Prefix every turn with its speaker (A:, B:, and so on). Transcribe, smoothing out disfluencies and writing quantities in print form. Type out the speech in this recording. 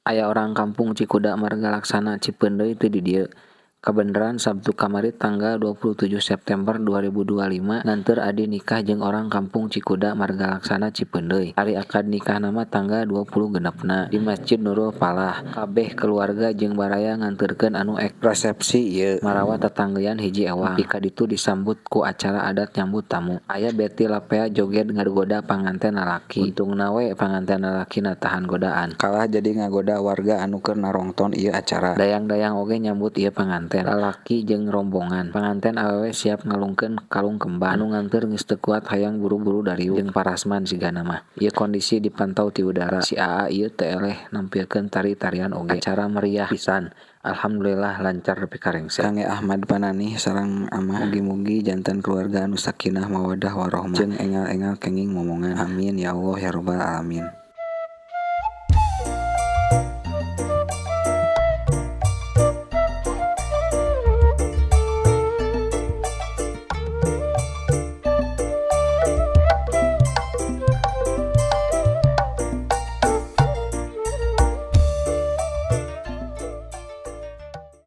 A: Aya orang kampung Cikuda Margalaksana Cipeundeuy teu di dieu? Kabeneran Sabtu kamari tanggal 27 September 2025 nganteur adi nikah jeung orang kampung Cikuda Margalaksana Cipeundeuy. Ari akad nikahna mah tanggal 26 na di Masjid Nurul Falah. Kabeh keluarga jeung baraya nganteurkeun anu ek resepsi ieu marawa tatanggean hiji ewang. Nepi ka ditu disambut ku acara adat nyambut tamu. Aya Betty Lapea joged ngagoda panganten lalaki. Untungna we panganten lalakina tahan godaan.
B: Kalah jadi ngagoda warga anu keur narongton ieu acara.
A: Dayang-dayang oge nyambut ieu panganten lalaki jeung rombongan. Panganten awewe siap ngalungkeun kalung kembang. Anu nganteur geus teu kuat hayang buru-buru dariuk jeung Parasman sigana mah. Ieu kondisi dipantau ti udara. Si Aa ieu teu eleh nampilkeun tari-tarian oge. Acara meriah pisan. Alhamdulillah lancar nepi ka rengse.
B: Kangge Ahmad Pananih sareng Amah mugi-mugi janten keluarga anu sakinah mawaddah warahmah jeung enggal-enggal kenging momongan. Amin ya Allah ya rabbal alamin.